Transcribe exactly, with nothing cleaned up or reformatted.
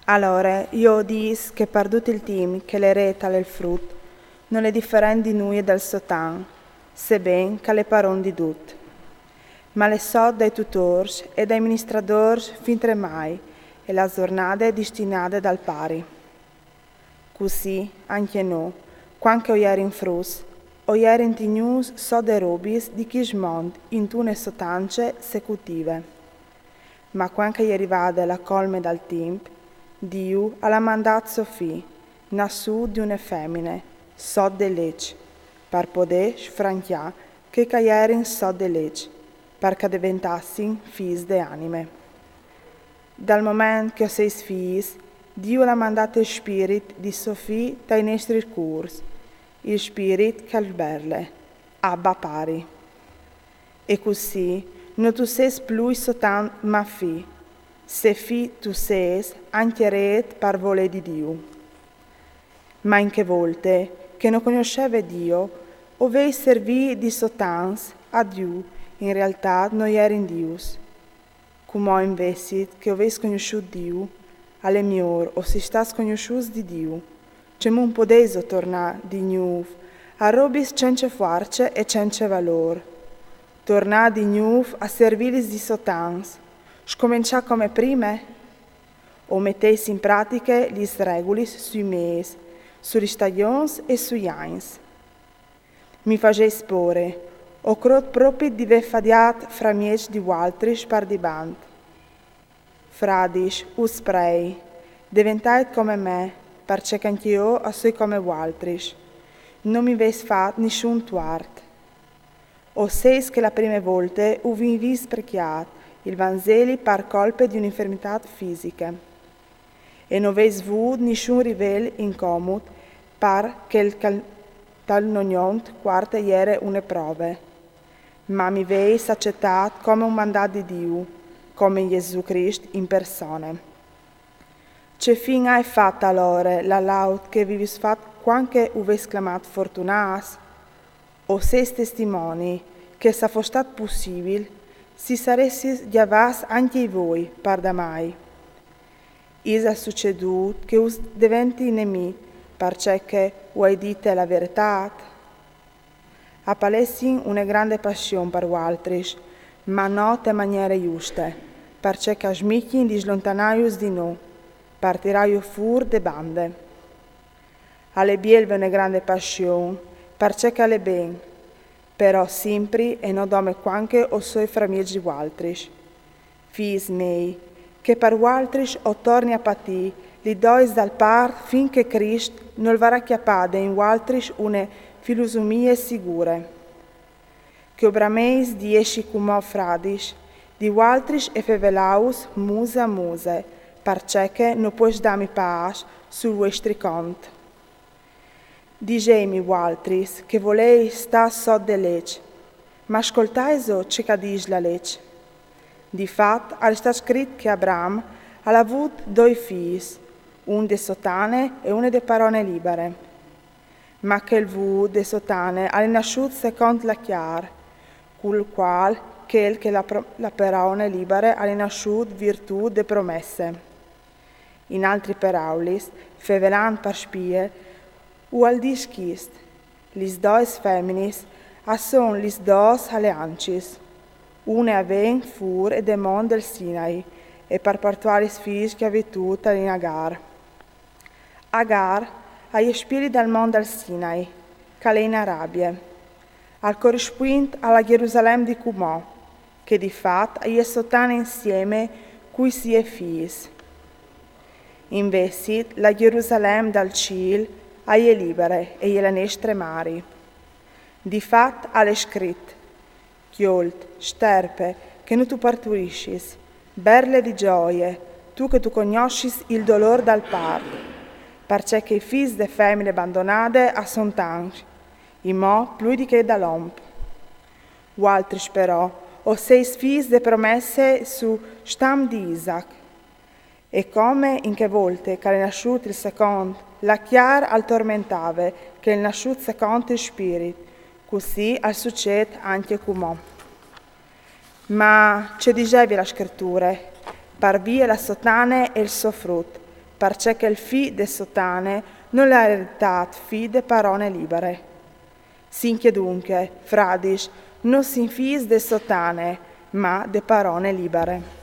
Alore, jo o dis che par dut il timp che l'è ret al è il frut, nol è diferent di nuie dal Sotan, seben che al è paron di dut. Ma l'è sot dai tutors e dai ministradors fintremai, e la zornade distinade dal Pari. Cussì, ancje nô, cuant che o jerin fruts, o jerin tignûts sot des robis di chist mont intune sotance secutive. Ma cuant che e je rivade la colme dal timp, Diu al à mandât so fi, nassût di une femine, sot de leç, par podê sfrancjâ chei che a jerin sot de leç, par che a deventassin fîs de anime. Dal moment che o sês fîs, Diu al à mandât il Spirit di so fi tai nestris cûrs, il Spirit che al berle: Abba, Pari. E cussì no tu sês plui Sotan ma fi. Se fi tu sês, ancje ret par volê di Diu. Ma in chê volte, che no cognosseve Diu, o vês servît di sotans a Diu, in realtât no jerin dius. Cumò invezit che o vês cognossût Diu, al è miôr, o sês stâts cognossûts di Diu. Cemût podêso tornâ di gnûf a robis cence fuarce e cence valôr? Tornâ di gnûf a servîlis di sotans, scomençâ come prime? O metês in pratiche lis regulis sui mês, su lis stagjons e sui agns? Mi fasês pôre, o crôt propit di vê fadiât framieç di vualtris par dibant. Fradis, us prei, deventait come me, parcè che ancje jo o soi come vualtris. No mi vês fat nissun tuart. O sês che la prime volte o vin vist sprecjât il Vanzeli par colpe di une infermitât fisiche. E no vês vût nissun rivel incomut par chel che tal nognont cuarte e jere une prove. Ma mi vês acetât come un mandât di Diu, come Jesù Crist in persone. Ce fin aie fat alore la laud che o vês fat cuant che o vês clamât fortunâts? O sês testimoni che, se al fos stât pussibil, si saressis gjavâts ancje i voi par damai. Isal sucedût che us deventi nemîs, parcè che o ai dite la veretât? A palessin une grande passion par vualtris, ma no te maniere juste, parcè che a smicjin di slontanâus di nô, par tirâus fûr de bande. Al è biel vê une grande passion, parcè che al è ben, però simpri e no dome cuant che o soi framieç di vualtris. Fîs mei, che par vualtris o torni a patî lis dois dal part fin che Crist nol varà cjapade in vualtris une filusumie sigure. Che o brameis di jessi cumò fradis, di vualtris e fevelâus muse a muse, parcè che no pues dâmi pâs sul vuestri cont. Disêtmi vualtris che volês stâ sot de leç, ma scoltaiso ce che a dîs la leç. Di fat, al è stât scrit che Abram al à vût doi fîs, un de sotane e une de parone libare. Ma chel vût de sotane al è nassût secont la cjar, cul cuâl chel che la pro-, la parone libare al è nassût virtût de promesse. In altris peraulis, fevelant par spie, al dîs chest: lis dois feminis a son lis dôs aleancis, une a ven fûr e de mont dal Sinai, e par puartâ lis fîs scjavitût in Agar. Agar e je spiele dal mont dal Sinai, che al è in Arabie. Al corispuint a la Gjerusalem di cumò, che di fat e je sotane insieme cui siei fîs. Invezit la Gjerusalem dal cîl e je libare e e je la nestre mari. Di fat al è scrit: Cjolt, sterpe, che no tu parturissis, berle di gjoie, tu che tu cognossis il dolôr dal part, parcè che i fîs de femine bandonade a son tancj, inmò plui di chei dal om. Vualtris però o sês fîs de promesse, su stam di Isac. E come in chê volte che al è nassût il secont, la cjar al tormentave chel nassût secont il spirit, cussì al sucêt ancje cumò. Ma ce diseve la Scriture? Par vie la sotane e il so frut, parcè che il fi de Sotane no l'è ereditât fi de parone libare. Sinche dunche, fradis, no sin fîs de Sotane, ma de parone libare.